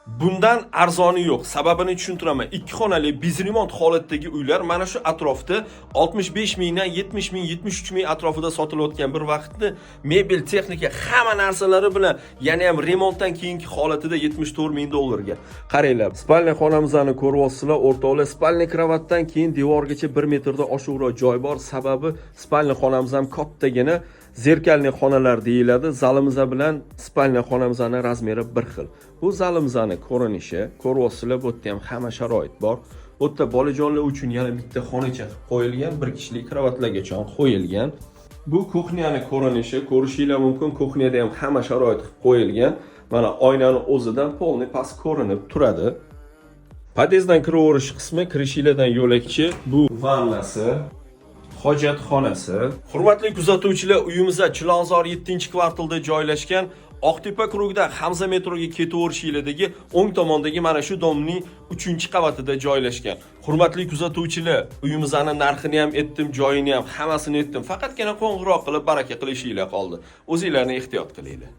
Bundan arzoni yo'q. Sababini tushuntiraman. Ikki xonali без ремонт holatdagi uylar mana shu atrofda 65 mingdan 70 ming, 73 ming atrofida sotilayotgan bir vaqtda mebel, texnika, hamma narsalari bilan yana ham remontdan keyingi holatida 74 ming dollarga. Qaranglar, спальня xonamizni ko'ryapsizlar, o'rtoqlar, спальня kravatdan keyin devorgacha 1 metrda oshiqroq joy bor. Sababi спальня xonamiz ham kattagina, зеркальный xonalar deyiladi. Zalimiz bilan спальня xonamizni razmeri bir xil. Bu zalimizni ko'rinishi, ko'ryapsizlar, bu yerda ham hamma sharoit bor. Bu yerda bolajonlar uchun yana bitta xonacha qilib qo'yilgan, bir kishilik kravatlargacha qo'yilgan. Bu кухня ni ko'rinishi, ko'rishinglar mumkin, кухня da ham hamma sharoit qilib qo'yilgan. Mana oynani o'zidan полный past ko'rinib turadi. Podyezddan kiraverish qismi, kirishinglardan yo'lakchi, bu vannasi, hojatxonasi. Hurmatli kuzatuvchilar, uyimiz Chilonzor 7-kvartalda joylashgan. Oqtepa круг da Hamza metroga ketaverishinglardagi o'ng tomondagi mana shu дом ning 3-qavatida joylashgan. Hurmatli kuzatuvchilar, uyimizni narxini ham aytdim, joyini ham, hammasini aytdim. Faqatgina qo'ng'iroq qilib baraka qilishinglar qoldi. O'zinglarni ehtiyot qilinglar.